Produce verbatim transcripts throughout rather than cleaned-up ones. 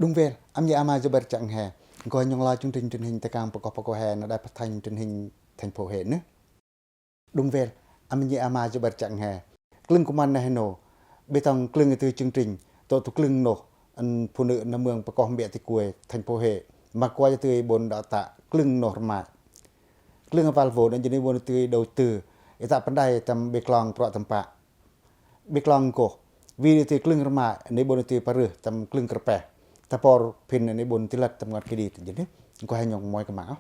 Đúng vậy, em nhé ama Zubair Chang He. Nkoh nhong la chương trình truyền hình Tây Cang Pakoh Pakoh He, na đài phát thanh truyền hình thành phố Huế nơ. Đúng vậy, em nhé ama Zubair Chang He. Klưng kuman neh nô, ƀư tong klưng ư tưi chương trình, tŏ tŭ klưng noh, ăn phu nư na mương Pakoh Mbiă Ti Kuê, thành phố Huế, ma kuai tưi ƀon đa tă klưng noh rmai. Klưng aval vôn, ăn jê̆ ni ƀon tưi đầu tư, i tă pơđai tâm ƀư klong pruă tâm pă. Ƀư klong nkoh, wi tưi klưng rmai, ni ƀon tưi parưh tâm klưng kơrpeh. Ta por phin ni ƀon tưi lăt tâm ngot kơdit, jê̆ ni, nkoh he nhong moi kơmă.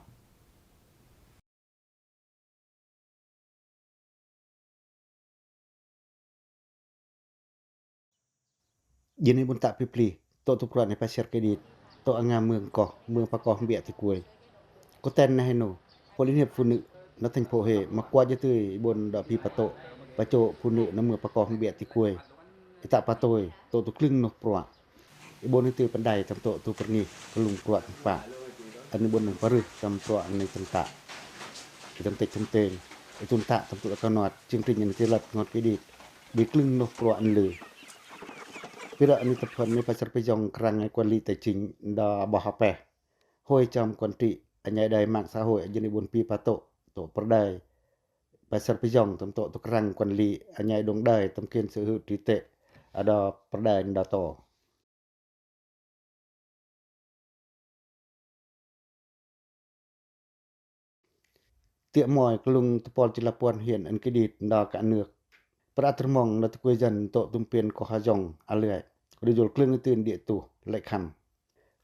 Jê̆ ni ƀon tă pipli, tŏ tŭ pruă ni pasier kơdit, tŏ a nga mương koh, mương Pakoh Mbiă Ti Kuê. Koten neh nô, Hội Liên hiệp Phụ Nữ, na thành phố Huế, ma kuai tưi ƀon đa pi patŏ, patŏ phu nư na mương Pakoh Mbiă Ti Kuê. I tă patôi, tŏ tŭ klưng noh pruă. I ƀon tưi pơđai tâm tŏ tŭ pơrngih, klung pruă tâm pă. Ăn i ƀon đong parưh tâm pruă ăn i tŭn tă. I tŭn tă tŭn teng. I tŭn tă tâm tŏ đa kơnot, chương trình ăn i tưi lăt ngot kơdit. Ƀư klưng noh pruă ăn lư. Pira ăn i tŭ phơn ni pasier pơjong krang quản lý tài chính đa ƀah apeh. Hội chăm quản trị, anh ai đài mạng xã hội, jê̆ ni ƀon pi patŏ, tŏ pơđai. Pasier pơjong tâm tŏ tŭ krang quản lý, anh ai đong đài tâm quyền sở hữu trí tuệ, a đa pơđai đa tŏ. Tiă moi klung tơpol chi la puăn hiên ăn kơdit đa cả nước. Prat rmong đa tŭ kuê dân tŏ tŭm pên koh ha jong a lưai. Kơ đu jol klung tưn địa tŭ lĕ khăm.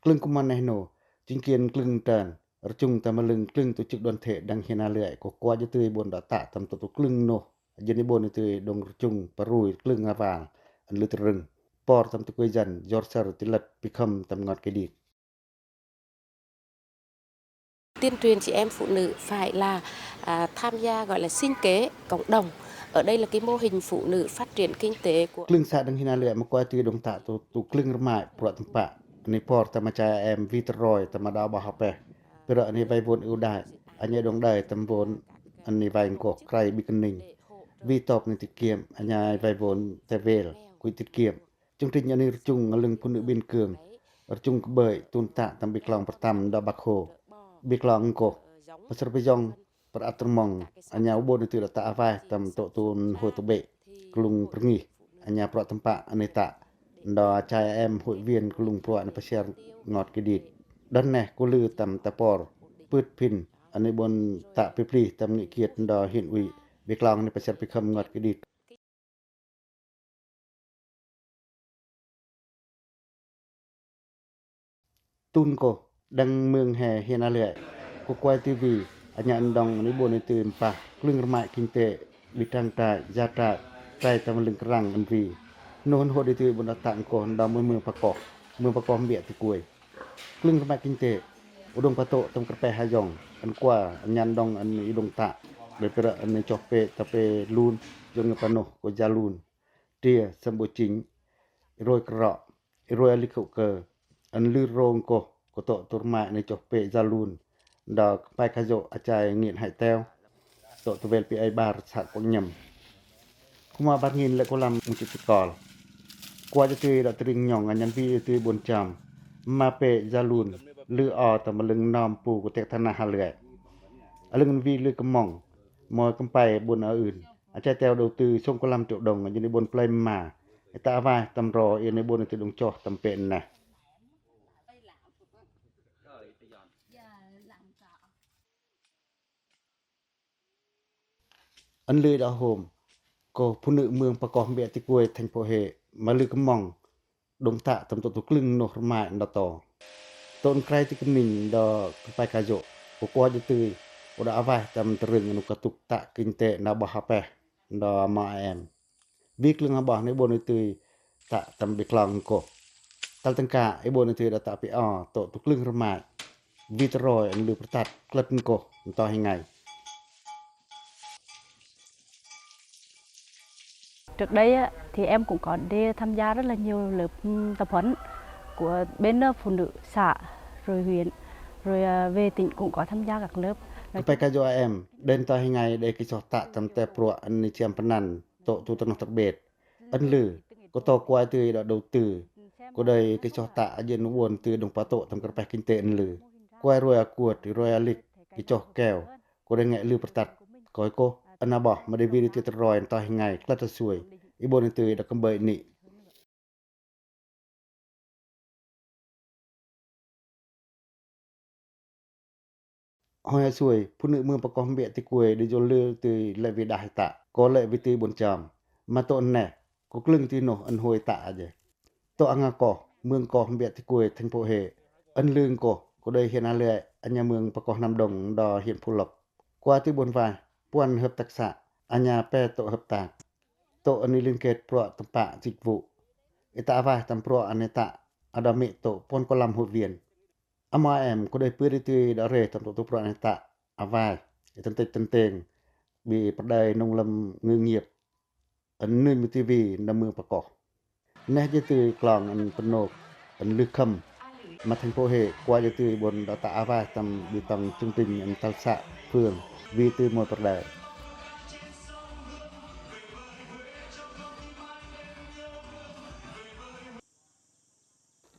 Klung kuman neh nô, chính quyền klung trơn, rchung tâm lưng klung tổ chức đoàn thể đăng hiên a lưai, koh kuai tưi ƀon đa tă tâm tŏ tŭ klung noh. Jê̆ ni ƀon tưi đong rchung parui klung aval, ăn lư trưng. Por tâm tŭ kuê dân, jor săr tưi lăt pi khăm tâm ngot kơdit. Tuyên truyền chị em phụ nữ phải là, à, tham gia gọi là sinh kế cộng đồng. Ở đây là cái mô hình phụ nữ phát triển kinh tế của. Klung sa đăng hiên a lưai ma kuai tưi đong tă tŭ, tŭ klung rmai pruă tâm pă. Ni por tâm a chai em wi tơroi tâm a đa ƀah apeh. Pira ni vay vôn ưu đãi. Anh ai đong đài tâm vôn ni vay nkoh kray ƀư kơning. Wi tŏp ni tiết kiệm. Anh ai vay vôn tê vel. Quỹ tiết kiệm. Chương trình ani rchung a lưng phu nư biên cương, rchung kơ ƀơi tŭn tă tâm ƀư klong pơtăm đa Bác Hồ. Ƀư klong nkoh, pasal pơjong, pơrat rmong, a ñu ƀon tưi đa tă a vaih tâm tŏ tŭn hôi tơbê, klung pơrngih, a ñu pruă tâm pă ani tă, đa chai em hội viên klung pruă ani pasier ngot kơdit. Đon neh kơ lư tâm ta por, pưt phin, ani ƀon tă pipli tâm nghị quyết đa huyện ủy, ƀư klong ani pasier pi khăm ngot kơdit. Tun koh, đăng mương he hiên a lưai. Koh kuai tưi wi, a ñu ăn đong ani ƀon tưi mpah, klung rmai kinh tế, ƀư trang trại, gia trại, trại tâm lưng krang ăn wi. Noh hôn hô đê tưi ƀon đa tă nkoh, đa mương, mương Pakoh, mương Pakoh Mbiă Ti Kuê. Klung rmai kinh tế, u đong patŏ tâm kơrpeh ha jong, ăn kuai, a ñu ăn đong ani đong tă, đê pira ani choh pê, ta pê lun, jong ngă panoh, koh ja lun. Tria, sâm bô chính, i roi krŏ, i roi a lik hŭ kơ, ăn lư rong koh, koh tŏ tŭ rmai ani choh pê ja lun, đa kơpai kajô a chai ngin hai teo, tŏ tŭ vel pi ai bar sat kuang nhâm. Khua ma bar ngin lĕ koh lam mŭ chi tŭ kol. Kuai tưi đa tring nhong a ñu wi tưi ƀon cham, ma pê ja lun, lư o tâm a lưng nơm pu koh tek thana ha lưai. A lưng wi lư kơmong, moi kơmpai ƀon a ưn. A chai teo đầu tư sông koh lam triệu đồng, a jê̆ ni ƀon play ma. I tă a vaih tâm ro, i ni ƀon tưi đong choh tâm pê neh. Ăn lư đa hôm, koh phu nư mương Pakoh Mbiă Ti Kuê thành phố Huế, ma lư kơmong, đong tă tâm tŏ tŭ klung noh rmai đa to. Tŏ ăn kray tưi kơning đa kơpai kajô, koh kuai tưi, koh đa a vaih tâm trưng anu katŭk tă kinh tế đa ƀah apeh, đa ma em. Wi klung a ƀah ni ƀon tưi tă tâm ƀư klong nkoh. Tal tâng ka, i ƀon tưi đa tă pi o, tŏ tŭ klung rmai. Wi tơroi ăn lư pơtăt, klât nkoh, nto hi ngai. Trước đây á, thì em cũng có đi tham gia rất là nhiều lớp, ừm, tập huấn của bên, ờ, phụ nữ xã, rồi huyện, rồi, ờ, về tỉnh cũng có tham gia các lớp. Nói kơpai kajô a em, đen nto hi ngai đê kĭ choh tă tâm tep pruă ani chiăm pơnăn, tŏ tŭ tơnoh tơbêt. Ăn lư, koh tŏ kuai tưi đa đầu tư. Cô đơi kei choh tă a jên ƀon tui đong pă tô̆ tâm kơrpeh kinh tế ân lư. Kuai ruai a kuôt, ruai a lik, kei choh keo. Cô đơi ngăi lư pơtăt. Koi kôh, ăn a ƀoh, ma đei wih tui tơroi, ntoi hăng ngai, klăt a suai. I ƀon tui đa kơmbơi ni. Hoi a suai, phunư mưng pă koh ƀiă tikuai, đei jol lư tui lĕ wih đah i tă. Koi lĕ wih tui ƀon chom. Ma tô̆ neh, koi klưng tui noh ăn hôi tă a jê. Tô̆ a ngă koh, mưng koh ƀiă tikuai thành phố Huế. Ăn lư koh, koi đơi hiên a lưai, a nhă mưng pă koh Nam Đông, đo hiên Phú Lộc. Kuai tui ƀon wai, puăn hợp tác xã, a nhă pe tô̆ hợp tác. Tô̆ ăn i liên kết pruă tâm pă dịch vụ. I tă a wai tâm pruă ăn i tă, a đa mĭ tô̆ puăn koi lăm hội viên. Amo em, koi đơi pơri tui đa re tâm tô̆ tô̆ pruă ăn i tă, a wai, i tăn têk tăn têng, ƀi pơđai nông lâm ngư nghiệp, ăn nưi mơ ti wi nâm mưng pă koh. Neh jê tui klong ăn pơnôk, ăn lư khâm. Ma thành phố Huế, kuai jê tui ƀon đa tă a wai tâm ƀi tong chương trình ăn tal să, phường, wi tui môi pơđai.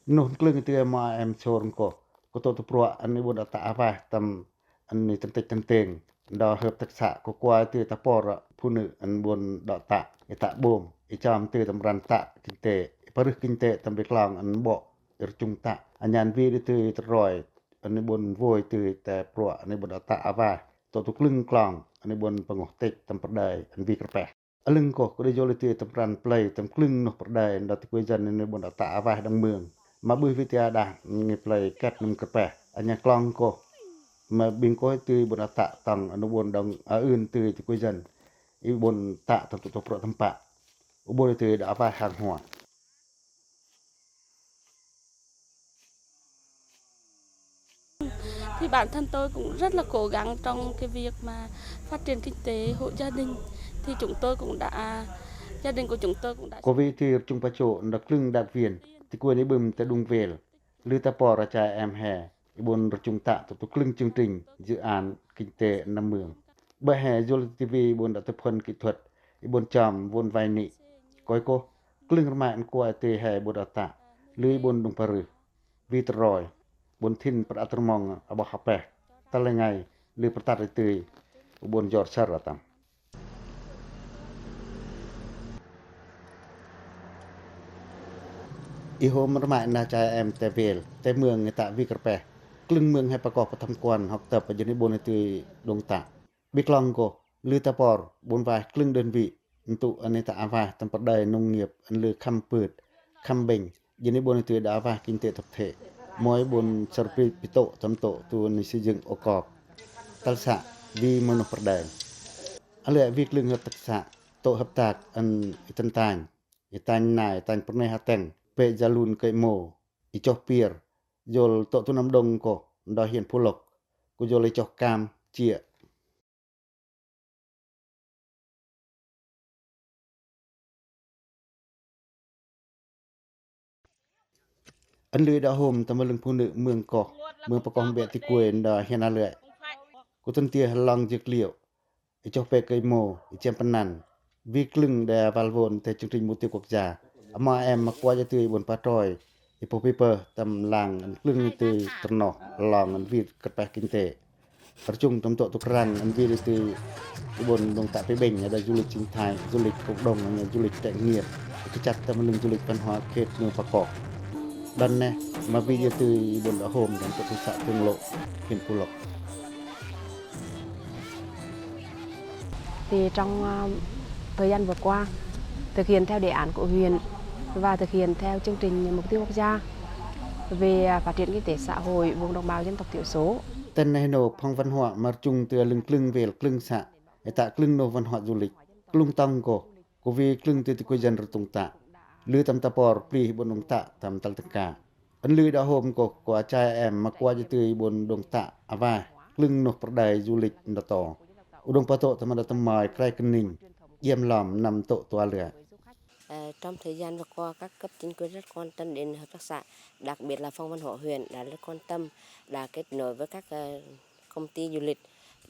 Noh klưng tui amo em sor koh, koi tô̆ tô̆ pruă ăn i ƀon đa tă a wai tâm ăn i tăn têk tăn têng, đa hợp tác xã koi kuai tui ta por phunư ăn ƀon đa tă, i tă ƀôm, i chom tui tâm ran tă kinh tế, i pơrưh kinh tế tâm ƀi klong ăn ƀô̆, i rơchung tă, a nhăn wi đu tui tơroi, ăn i ƀon woi tui ta pruă, ăn i ƀon đa tă a wai, tô̆ tô̆ klưng klong, ăn i ƀon pơngoh têk tâm pơđai, ăn wi kơrpeh. A lưng koh, koi đei jol i tui tâm ran play, tâm klưng noh pơđai, đa tikuai jăn ni ƀon đa tă a wai đăng mưng. Ma ƀư wih tui a đa, ngi play kat nâm kơrpeh, a nhă klong koh. Ma ƀing koh tui ƀon đa tă tong, a noh ƀon đăng, a ưn tui tikuai jăn. I ƀon tă tâm tô̆ tô̆ pruă tâm pă. U ƀon i tui đa a wai hàng hóa. Thì bản thân tôi cũng rất là cố gắng trong cái việc mà phát triển kinh tế hộ gia đình. Thì chúng tôi cũng đã, gia đình của chúng tôi cũng đã. Koi wih tui rơchung pacho, đa klưng đảng viên, tikuai ni ƀưm ta đung wel. Lư ta por a chai em he, i ƀon rơchung tă, tô̆ tô̆ klưng chương trình, dự án, kinh tế, nâm mưng. Ƀă he, jol ti wi ƀon đa tư vấn kỹ thuật, i ƀon chom, ƀon wai ni. Koi koh, klưng rơmai ăn kuai tui he ƀon đa tă, lư i ƀon đung pơrưh. Wi tơroi, ƀon thin pơr a tơrmong a ƀoh a peh, tăl e ngai, lư pơtăt i tui, u ƀon jor săr a tăm. I hôm rơmai na chai em te wel, te mưng i tă wi kơrpeh, klưng mưng he pă koh pơthăm kuan hŏk tơp a jên i ƀon i tui đung tă. Ƀi klong koh, lư ta por, ƀon wai klưng đơn vị, ntŭ ăn i tă a wai tâm pơđai nông nghiệp, ăn lư khăm pưt, khăm bênh, jên i ƀon i tui đa a wai kinh tế tập thể. Môi ƀon săr pi, pi tô̆, tâm tô̆, tu ăn i xây dựng ô cọp. Tal să, wi mơnuh pơđai. A lưai wi klưng hợp tác xã, tô̆ hợp tác, ăn i tăn tanh, i tanh nai, i tanh pơnê ha teng, pê ja lun kơi mô, i choh pier, jol tô̆ tu Nam Đông koh, đa hiên Phú Lộc, koi jol i choh cam, chia. Ăn lư đa hôm tâm a lưng phunư mưng koh, mưng pă koh ƀiă tikuai đa hiên a lưai. Koi tăn tia lon dược liệu, i choh pê kơi mô, i chiăm pơnăn. Wi klưng đa wal won te chương trình mục tiêu quốc gia. Amo em ma kuai jê tui ƀon patroi, i pô pi pơ tâm lăng ăn klưng tui tơrnoh, lon ăn wi kơrpeh kinh tế. Rơchung tâm tô̆ tô̆ krăng ăn wi đu tui i ƀon đung tă pê bênh, ada du lịch sinh thái, du lịch cộng đồng, ada du lịch trải nghiệm. Kơchăt tâm a lưng du lịch văn hóa khet mưng pă koh. Đon neh, ma wi đu tui i ƀon đa hôm tâm tô̆ tô̆ xã Phương Lô, huyện Phú Lộc. Thì trong, ờ, thời gian vừa qua, thực hiện theo đề án của huyện và thực hiện theo chương trình mục tiêu quốc gia về, à, phát triển kinh tế xã hội vùng đồng bào dân tộc thiểu số. Tăn neh nô phong văn hóa ma rơchung tơ lưng klưng wel klưng să, i tă klưng nô văn hóa du lịch, klung tong koh, koi wi klưng tơ tikuai jăn rơtung tă, lư tâm ta por pli i ƀon đung tă tâm tal tơka. Ăn lư đa hôm koh, koi a chai em ma kuai jê tui i ƀon đung tă a wai, klưng noh pơđai du lịch nda to. U đung pă tô̆ tâm a đa tâm mai krai kơning, iêm lom năm tô̆ tua lưai. Ờ, trong thời gian vừa qua, các cấp chính quyền rất quan tâm đến hợp tác xã, đặc biệt là phòng văn hóa huyện đã rất quan tâm, đã kết nối với các, ờ, công ty du lịch,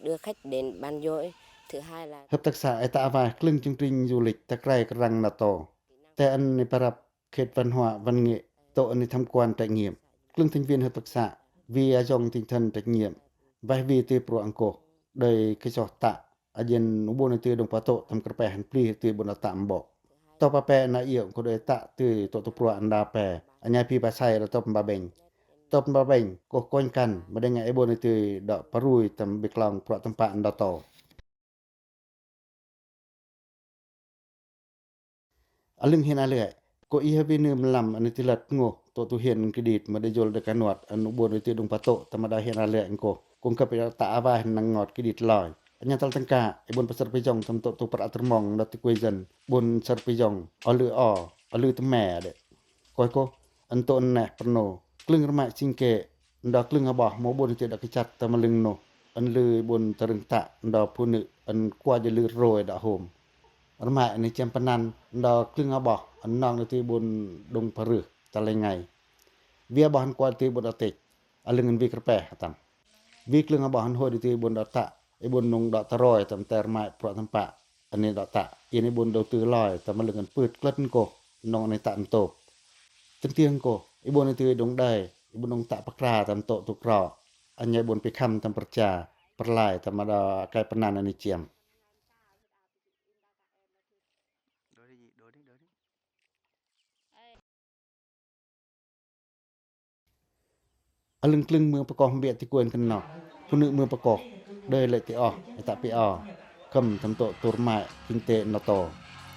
đưa khách đến bán dối. Thứ hai là hợp tác xã i tă a wai klưng chương trình du lịch ta krai kơrăng nda to. Te ăn i părăp khet văn hóa văn nghệ tŏ ane tham quan trải nghiệm. Klâng thành viên hợp tác xã, vì a yong tinh thần trách nhiệm, vaih vy tui pruă ngkoh, đei kho tă, a jen u bon ane tui đong pă tŏ tâm kyrpeh hăn pli tui bon đa tă mboh. Tŏ pa pe na iŏk ngkoh đei tă tui tŏ tu pruă nda pe, a nhai pi pa sai đa tŏp mba beng. Tŏp mba beng, koh konh kan, ma đe ngai e bon ane tui đa parui tâm bi klong pruă tâm pă nda to. A lưng hiên a lưi, koh i ha wi nưm mlam ane ti lăt ngô, tŏ tu hiên kredit ma đe yol đe kanuat, ane u bon ane tui đong pă tŏ, tâm mba đa hiên a lưi ngkoh, koh nkăp i đa tă a wai nang ngot kredit loi. A nha tal tâng ka, i bon pasăr pï yong tâm tŏ tu prăk tơrmong, đa ti kuê dân, bon săr pï yong, a lưi o, a lưi tơme đe. Koi koh, ane tŏ neh pernô, klâng rmai sing kê, nda klâng a boh, ma u bon ane tui đa kachăt tâm a lưng noh, ane lưi bon tơrâng tă, nda phunư, ane kua ja lưi roi đa hôm. Rmai ane chiăm pơnăn, nda klâng a boh, ane nong ane tui bon đong parưh, ta lei ngai. Wi a boh ane kua tui bon đa tech, a lưng ane wi kyrpeh, atam. Wi klâng a boh ane hôi ane tui bon đa tă, i bon nong đa tơ roi, tâm te rmai pruă tâm pă, ane đa tă, i ane bon đầu tư loi, tâm a lưng ane pưt klât ngkoh, nong ane tă ntop. Tâng tieng koh, i bon ane tui đong đei, i bon đong tă pakra tâm tŏ tu krŏ, a nhai bon pï khăm tâm pơrcha, pơrlai, tâm mba đa kai pơnăn ane chiăm. A lưng klâng mương pơkoh mbiă ti kuê kơno, phunư mương pơkoh, đei lĕ ti oh, i tă pï o, khâm tâm tŏ tu rmai kinh tế nda to.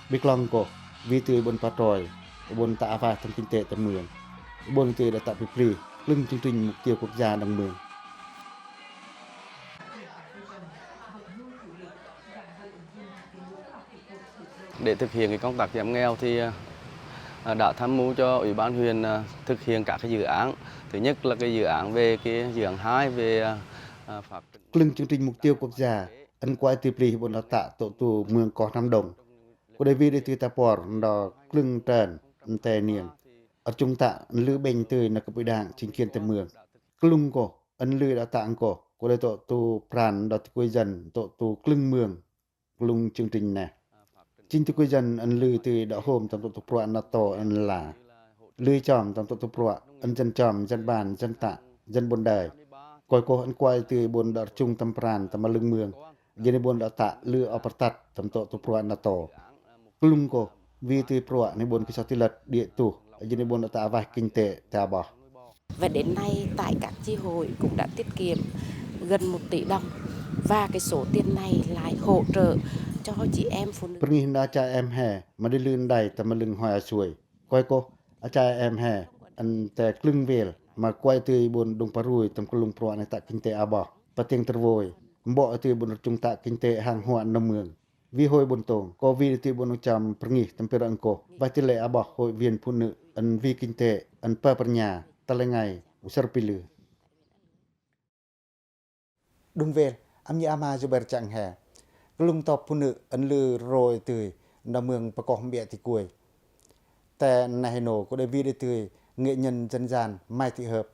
Bi klong koh, wi tui bon patroi, bon tă a wai tâm kinh tế ta mương. Bon tui đa tă pipli, klâng chương trình mục tiêu quốc gia đăng mương. Để thực hiện cái công tác giảm nghèo thì, à, đã tham mưu cho Ủy ban huyện, à, thực hiện các cái dự án. Thứ nhất là cái dự án về cái dự án hai về, à, à, phát triển. Klâng chương trình mục tiêu quốc gia, ăn quay tip lih bôn đào tạo tụ tụ mương koh Nam Đồng. Cô David đi tui ta por, nda klâng trơn, nte niêng. Ăr chung ta, ăn lư bêng tui na cấp ủy đảng, chính quyền ta mương. Klung koh, ăn lư đào tạo koh, cô đi tụ tụ pran đa tui quê dân, tụ tụ klâng mương. Klung chương trình neh. Chính tui quê dân ăn lư tui đa hôm tâm tụ tụ pruă NATO ăn la. Lư chom tâm tụ tụ pruă, ăn dân chom, dân ban, dân ta, dân bôn đài. Koi koh ăn quay tui bôn đa ăr chung tâm pran, tâm a lưng mương. Dân bôn đa ta lư ăr pơtăt tâm tụ tụ pruă NATO. Klung koh, wi tui pruă ni bôn kisa ti lăt địa tu, dân bôn đa ta a wai kinh tế ta boh. Và đến nay, tại các chi hội cũng đã tiết kiệm gần một tỷ đồng. Và cái số tiền này lại hỗ trợ cho chị em phụ nữ. Pơrngih nda a chai em he, ma đi lư ndai tâm a lưng hoi a sui. Koi koh, a chai em he, ăn te klung wel, ma quay tui bôn đung parui tâm klung pruă ni ta kinh tế a boh. Patiêng tơrwoi, mbok tui bôn ăr chung ta kinh tế hàng hóa na mương. Wi hôi bôn tông, koh wi tui bôn ucham pơrngih tâm pira ăngkoh, wai tui lĕ a boh hội viên phụ nữ, ăn wi kinh tế, ăn pơ pơrnha, ta lơi ngai, usăr pi lư. Đung wel, am nhi ama Zubair chang he. Klung tŭp phu nư, ăn lư roi tui, nda mương pơkoh mbia ti kuê. Te neh nô, cô David đi tui, nghệ nhân dân gian, Mai Thị Hợp.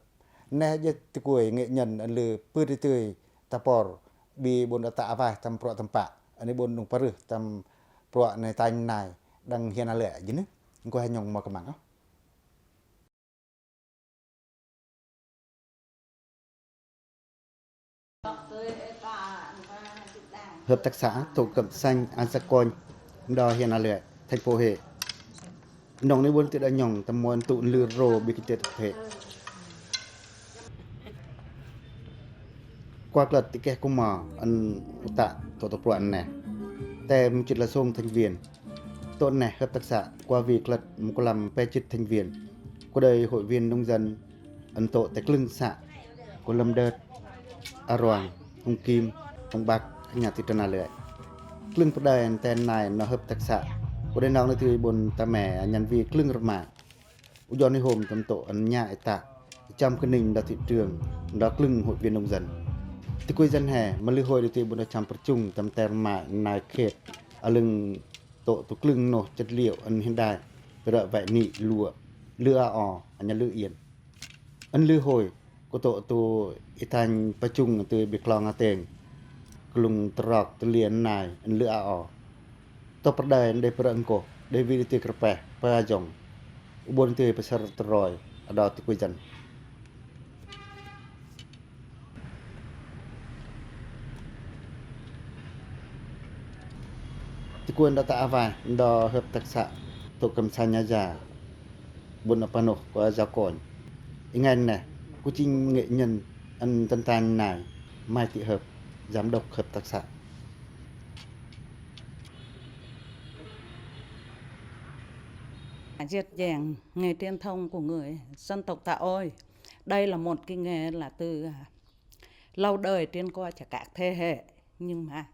Neh jêh ti kuê, nghệ nhân, ăn lư pư đi tui, ta por, bi bôn đa ta a wai, tâm pruă tâm pă. Ăn bôn đung parư, tâm pruă ni tanh nai, đang hiên a lĕ, jêh nư. Ngko he nhông ma kơmang, ơ. Hợp tác xã Tổ Cụm Xanh An Sa Kôn, đa hiên a lĕ, thành phố Huế. Nông ni bôn tui đa nhông, tâm môn tụ lư rô bi kinh tế tập thể. Kua klăt ti keh kuma, ăn uta, tụ tụ pruă neh. Te mŭ chit la sông thành viên. Tụ neh hợp tác xã, kua wi klăt mŭ kơlăm pe chit thành viên. Kua đơi hội viên nông dân, ăn tụ te klung xã, kua Lâm Đớt, A Roang, Hùng Kim, Hùng Bắc, nhă ti trăn a lưai. Klung pơđai ăn te nai nô hợp tác xã, kua đơi nong ni tui bôn ta me, nhăn wi klung rơma. U John ni hôm tâm tụ ăn nhă ita, chăm kơ ninh đa thị trường, đa klung hội viên nông dân. Ti quê dân he, ma lư hôi đi tui bôn đa chăm pơrchung tâm te rơma nai khet, a lưng tụ tụ klung noh chất liệu ăn hiện đại, pơră wai ni lua, lư a o, ăn nhă lư yên. Ăn lư hôi, kô tụ tụ i tanh pơchung tui bi klong a têng, klung trok tui lien nai, ăn lư a o. Tŭp pơđai ăn đe pơră ngkoh, đe wi đi tui kơrpeh, pơ a jong. U bôn tui pơsăr tơroi, ado ti koi dân. Ti koi ndo ta a vaih ndo hợp tác xã Tô Cẩm Xanh a ya, bun a pănuh ko a Giao Coni. Inh neh, ko chính nghệ nhân ăn tăn tanh nai, Mai Thị Hợp, giám đốc hợp tác xã. Diệt dàng nghề truyền thống của người dân tộc ta ôi. Đây là một cái nghề là từ, à, lâu đời truyền qua cho các thế hệ. Nhưng mà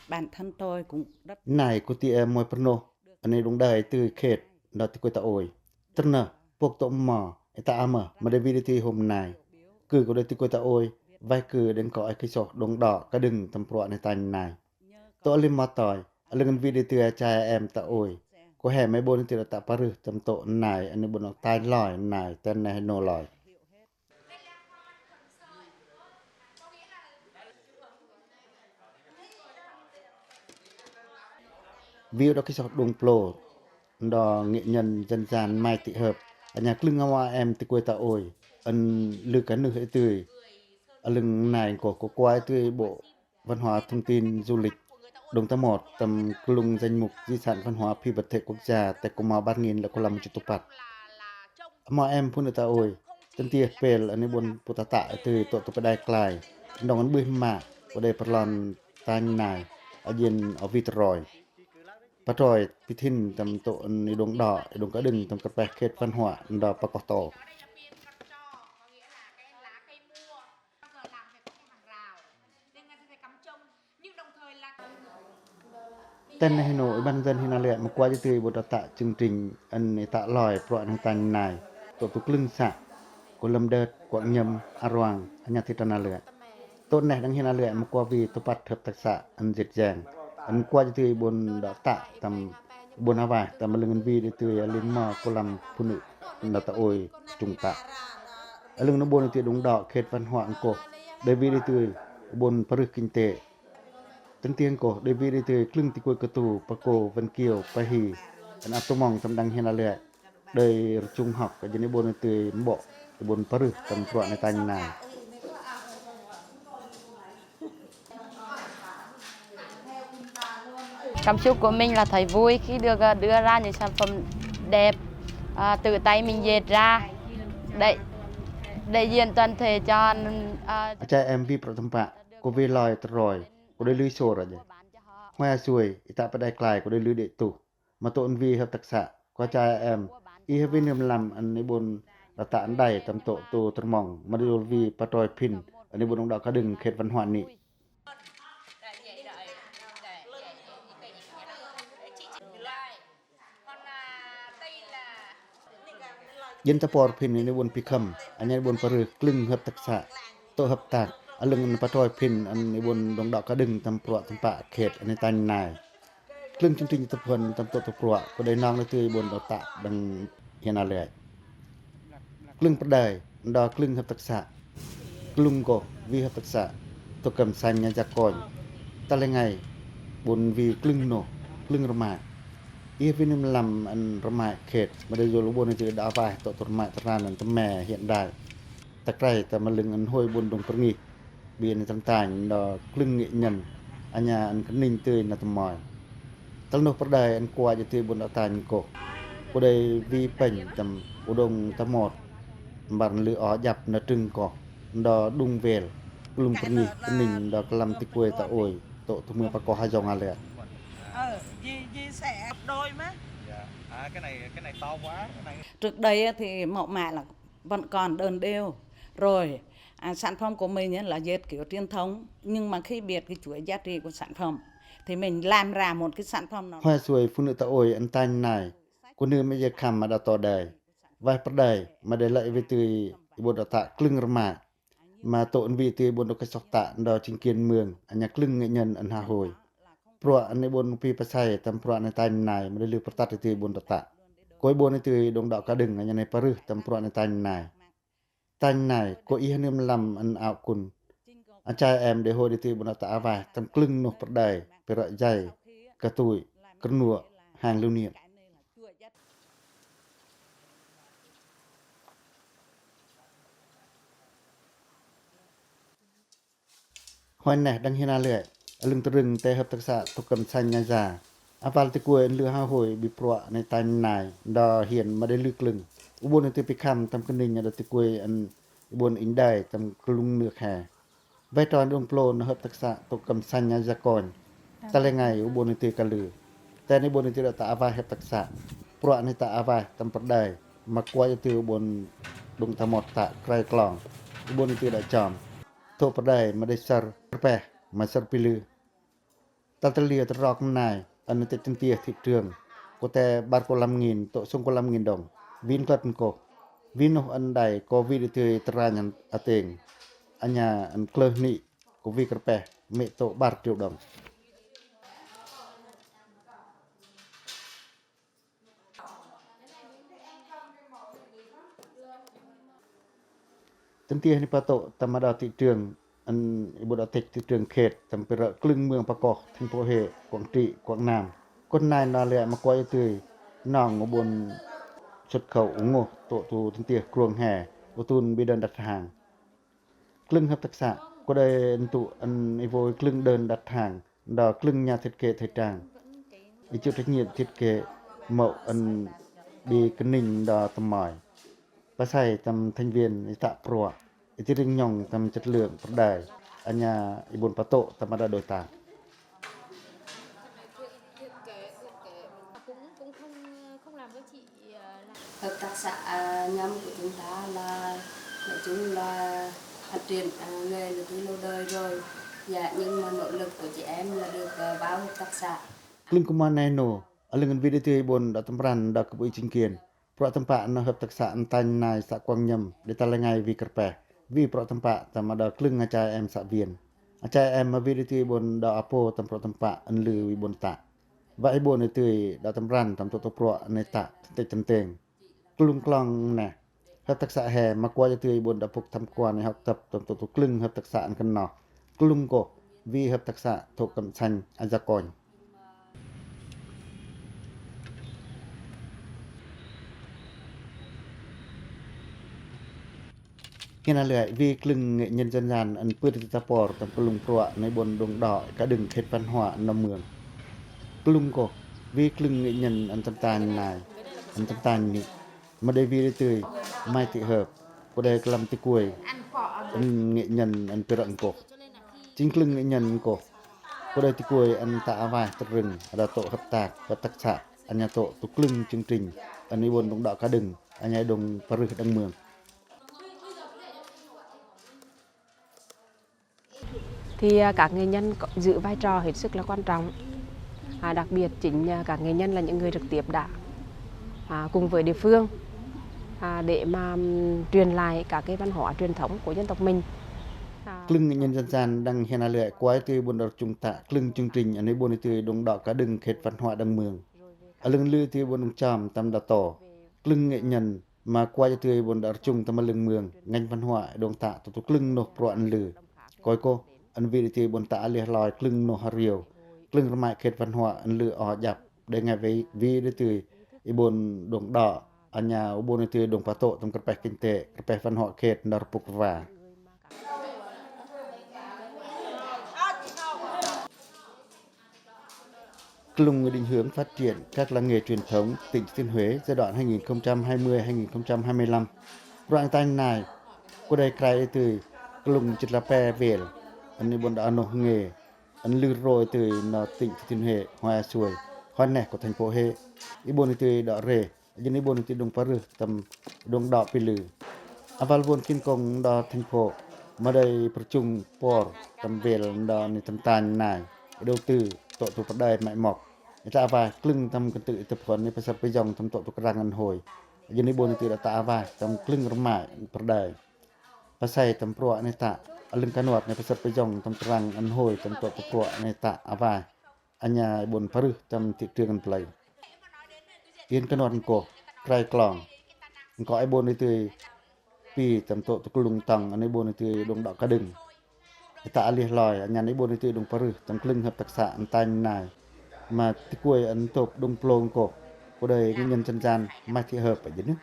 bản thân tôi cũng rất... Nai ko ti, à, moi pernô, ăn i đung đai tui khet, ndo ti koi ta ôi. Târnah, pok tô mo, i ta ama, ma đei wi đei tui hôm nai. Kư ko đei ti koi ta ôi, wai kư đeng ko ai ki soh đong đo, ka đưng tâm prua ni tanh nai. Tô a lim ma toi, a lưng wi đei tui a chai a em ta ôi. Ko he mai bôn ti đo ta parưh tâm tô nai, ani bôn ta loi nai, tên nai nô loi. Wi đo ki soh đung plô, ndo nghệ nhân dân gian Mai Thị Hợp, a nhà klưng a wa em ti koi ta ôi, ăn lư ka nưh i tui. A lưng nai ko, ko kuai tui Bộ Văn hóa Thông tin Du lịch, đong ta mot tâm klung danh mục di sản văn hóa phi vật thể quốc gia, ta ko ma bar ngin lăm ko lăm chu tô păt. Ama em phun ta ôi, tăn ti pel ani bôn pô ta ta tui tô tô pe đai klai, ndong ăn bưih ma, ko đei pơlon tanh nai, a jên a wi troi. Patroi, pi thin tâm tô ani đong đo, đong ka đưng tâm kơpeh khet văn hóa, ndo pa koh tô. Tên nai hê nô, ủy ban dân huyện Ea Lưai ma kua jư tui bôn đo ta chương trình ăn i ta loi prua ni tanh nai, tô tô klưng sa, ko Lâm Đớt, Quảng Nhâm, Aruang, a nhà thị trấn Ea Lưai. Tô neh đăng huyện Ea Lưai ma kua wi tô păt hợp tác xã ăn diệt dàng, ăn kua jư tui bôn đo ta tâm bôn a vaih tâm a lưng ăn wi đei tui a lim mo ko lăm phun ndo ta ôi trung tá. A lưng ni bôn đei tui đong đo khet văn hóa ăn ko, đei wi đei tui bôn parưh kinh tế. Tăn ti ăn ko, đei wi đei tui klưng ti koi kơtu, pa ko Vân Kiều, pa hi, ăn ăp tô mong tâm đăng huyện Ea Lưai. Đei rchung hŏk, ka jên ni bôn đei tui mbo, bôn parưh tâm prua ni tanh nai. Cảm xúc của mình là thấy vui khi được, ờ, đưa ra những sản phẩm đẹp, ờ, tự tay mình dệt ra. Đại, đại diện toàn thể cho, ờ, a chai em wi prua tâm pă, ko wi loi troi, ko đei lưi sô ra jê. Hoi a sui, i ta pe đai klai, ko đei lưi đê tu. Ma tô ăn wi hợp tác xã, ko a chai em, i hê wi nưm lăm ăn i bôn đo ta ăn đai tâm tô tô tơrmong, ma đei dôl wi patroi phin, ăn i bôn đong đo ka đưng khet văn hóa ni. Jên ta por phin ani bôn pi khâm, a nhà bôn parưh klưng hợp tác xã, tô hợp tác, a lưng ăn patroi phin ani bôn đong đo ka đưng tâm prua tâm pă khet ani tanh nai. Klưng chương trình tập huấn tâm tô tô prua, ko đei nong đei tui bôn đo ta đăng huyện Ea Lưai. Klưng pơđai, ndo klưng hợp tác xã. Klưng ko, wi hợp tác xã, Tô Cẩm Xanh a Giao Coni. Ta lĕ ngai, bôn wi klưng nô, klưng rơmai. I wi nưm lăm ăn rơmai khet, ma đei dôl bôn đei tui đa vaih tô tô rơmai tơran ăn tơme hiện đại. Ta krai tâm a lưng ăn hôi bôn đong pơrngih. Bi ni tăn tanh ndo klưng nghệ nhân, a nhà ăn kơninh tui na tơmoi. Tal nô pơđai ăn kua jư tui bôn đo tanh ko. Ko đei wi pêng tâm u đong ta mot. Mbar lư o djăp na trưng ko. Ndo đung wel. Klung pơrngih kơninh ndo kơlăm ti koi ta ôi. Tô tô mưa pa ko ha yong a lĕ. Ờ, di, di sẽ đôi má. Dạ. À, cái này, cái này to quá, cái này. Trước đây á thì mẫu mã là vẫn còn đơn điêu. Rồi, à, sản phẩm của mình á là dệt kiểu truyền thống, nhưng mà khi biết cái chuỗi giá trị của sản phẩm thì mình làm ra một cái sản phẩm nó... Hoi a sui, phunư ta ôi ăn tanh nai, ko nư ma djai khăm ma đa to đai. Wai pơđai ma đei lăi wi tui i bôn đo ta klưng rơmai. Ma tô ăn wi tui i bôn đo kơsok ta ndo chính quyền mương, a nhà klưng nghệ nhân ăn ha hôi. Prua ani bôn pi pasai tâm prua ni tanh nai, ma đei lư pơtăt tui i bôn đo ta. Ko i bôn tui đong đo ka đưng, a nhà ni parưh tâm prua ni tanh nai. Tanh nai, ko i hơnưm lăm ăn ao kun. A chai em đei hôi đei tui i bôn đo ta a vaih, tâm klưng nô pơđai, pơră djai, kơtui, kơrnuă, hàng lưu niệm. Hoi neh, đang hiên a lưi, a lưng trưng te hợp tác xã Thổ Cẩm Xanh Nha Gia, a wal tikuai ân lư ha hôi bi pruă nê tanh nai, do hiên ma đei lư klưng. U buôn ư tưi pi khăm tâm kơninh a đa tikuai ân i buôn inh đai tâm klung nưk he. Vai trò đung plô nô hợp tác xã Thổ Cẩm Xanh Nha Gia Kony. Ta lơi ngai u buôn ư tưi ka lư. Te nê buôn ư tưi đa ta a wai hợp tác xã. Pruă nê ta a wai tâm pơrdai. Ma kuai ư tưi u buôn đung ta mot ta krai klong. U buôn ư tưi đa chom. Thô pơrdai ma đei săr kơpeh, ma săr pi lư. Tal tơ lia tơ rok nai, ân tĕch tơntia thị trường. Kô te bar kô lăm nghìn, tŏ sông kô lăm nghìn đồng. Vin klăt nkôh. Vin nôh ân đai, kô vin ư tưi tơ ranh ân ateng. Anya ân klơ hnĭ, kô vin kơpeh, mê̆ tŏ bar triệu đồng. Tơntia ni patô tâm a đao thị trường, ân i buôn đao tĕch thị trường khet, tâm pơrơ̆ klưng mương Pako, thành phố Huế, Quảng Trị, Quảng Nam. Kon nai na lĕ ma kuai ư tưi, nong u buôn xuất khẩu u ngô, tŏ tu tơntia kruông he, u tun bi đơn đặt hàng. Klưng hợp tác xã, kô đei ân tŭ ân i vô i klưng đơn đặt hàng, đa klưng nhà thiết kế thời trang. I chịu trách nhiệm thiết kế mâu ân bi kơninh đa tâm môi. Pasai tâm thành viên i tă pruă, i tĭ rĭng nhŏng tâm chất lượng pơrdai, anya i buôn patô tâm a đa đối tác. Hợp tác xã, à, nhóm của chúng ta là nói chung là phát triển, à, nghề là từ lâu đời rồi. Dạ, nhưng mà nỗ lực của chị em là được, à, báo hợp tác xã. Klưng kô ma nai nô, a lưng ân vin ư tưi i buôn đa tâm ran đa kơ bui chính quyền. Pruă tâm pă nô hợp tác xã ân tanh nai xã Quảng Nhâm, đe ta lơi ngai vin kơpeh. Vin pruă tâm pă tâm a đa klưng a cha em xã Viên. A cha em ma vin ư tưi i buôn đa apô tâm pruă tâm pă ân lư i buôn tă. Wă i buôn ư tưi đa tâm ran tâm tŏ tŏ pruă nê tă tĕch tĕch teng. Klung klong neh. Hợp tác xã he ma kuai ư tưi i buôn đa pŭk tham quan i học tập tâm tŏ tŏ klưng hợp tác xã ân kơno. Klung kô, vin hợp tác xã Thổ Cẩm Xanh Nha Gia Kony. Hiên a lưi, vin klưng nghệ nhân dân gian ân pưt ư tưi ta por tâm klung pruă nê buôn đung đo ka đưng khet văn hóa nơm mương. Klung kô, vin klưng nghệ nhân ân tâm tanh nai, ân tâm tanh hnĭ. Ma đei vin ư tưi Mai Thị Hợp, kô đei klam tikuai ân nghệ nhân ân pơrơ̆ nkôh. Chính klưng nghệ nhân nkôh, kô đei tikuai ân ta a wai tơ rưng, a đa tŏ hợp tác, hợp tác xã, anya tŏ tu klưng chương trình ân i buôn đung đo ka đưng, anya đung parưh đăng mương. Thì, à, các nghệ nhân có, giữ vai trò hết sức là quan trọng. À, đặc biệt chính, à, các nghệ nhân là những người trực tiếp đã, à, cùng với địa phương, à, để mà, ừm, truyền lại các cái văn hóa truyền thống của dân tộc mình. À. Klưng nghệ nhân dân gian đang hiên a lưi kuai ư tưi buôn đa rơchung tă klưng chương trình ân i buôn ư tưi đung đo ka đưng khet văn hóa đăng mương. A lưng lư ư tưi buôn đung chom tâm đa tô. Klưng nghệ nhân ma kuai ư tưi buôn đa rơchung tâm a lưng mương, ngành văn hóa đung tă tŏ tu klưng nô pruă ân lư. Koi kô, ân vin ư tưi buôn tă a lưi hloi klưng nô ha riu. Klưng rơmai khet văn hóa ân lư o djăp, đe ngai vin ư tưi i buôn đung đo, anya u buôn ư tưi đung patô tâm kơpeh kinh tế, kơpeh văn hóa khet nda rơpŭk rơwa. Klung định hướng phát triển các làng nghề truyền thống tỉnh Thừa Thiên Huế giai đoạn hai nghìn không trăm hai mươi hai nghìn không trăm hai mươi lăm. Pruă ân tanh nai, kô đei krai ư tưi klung chit la pe vêl, ân i buôn đa nô nghề, ân lư rô ư tưi nô tỉnh Thừa Thiên Huế, hoi a suai, hoi neh kô thành phố Huế, i buôn ư tưi đa rê, Jêh ni i buôn ư tưi đung parưh tâm đung đo pi lư. A wăl buôn kin kông đo thành phố ma đei pơrchŭng por tâm vêl đo ni tâm tanh nai, đầu tư tŏ tu pơđai mai mŏk. Ita a wai klâng tâm kĭn tư̆ i tŭp hŏn ni pasal pơjong tâm tŏ tu krang ăn hôi. Jêh ni i buôn ư tưi đa ta a wai tâm klâng rơmai pơđai. Pasai tâm pruă ni ta a lưng kanuăt ni pasal pơjong tâm krang ăn hôi tâm tŏ tu pruă ni ta a wai. Anya i buôn parưh tâm thị trường ăn play. Yên kanuăt nkôh, krai klong. Nkôh i buôn ư tưi pi tâm tŏ tu klâng tŏng, anya i buôn ư tưi đung đŏ ka đưng. Ita a lih loi, anya i buôn ư tưi đung parưh tâm klâng hợp tác xã ăn tanh nai. Ma tikuai ăn tŭp đung plông nkôh. Cô đây nghệ nhân dân gian Mai Thị Hợp ở dưới nước.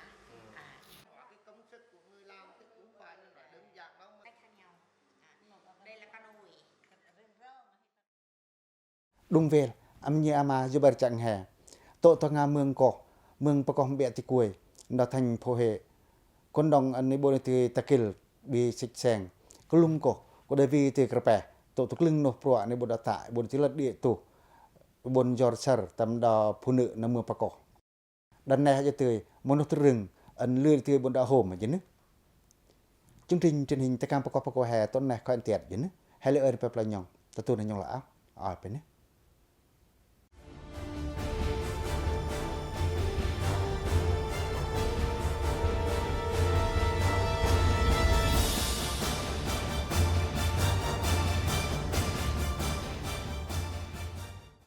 Tung vel, ama nhi ama, yu bar chang he. Tŏ tŏ nga mơng koh, mơng pa koh mbiă ti kuai, nđa thanh pho he. Kon đŏng ăn ni ƀon ti takil, ƀi sĭt seng. Klŭng koh, koh đa wi ti kơrpeh. Tŏ tŏ klŭng noh pruă ni ƀon đa ta, ƀon ti lăt đĭ tu. Ƀon jor sar, tâm đa phunư na mơng pa koh. Đa neh jă tơi, mơnuh trưng, ăn lư tơi ƀon đa hôm jă nư. Chương trình truyền hình Takam Pakoh Pakoh he, tŏ neh koh ân tiat jă nư. He lư ơi pe pla nhŏng, ta tu na nhŏng la ăp, ơi pe nư.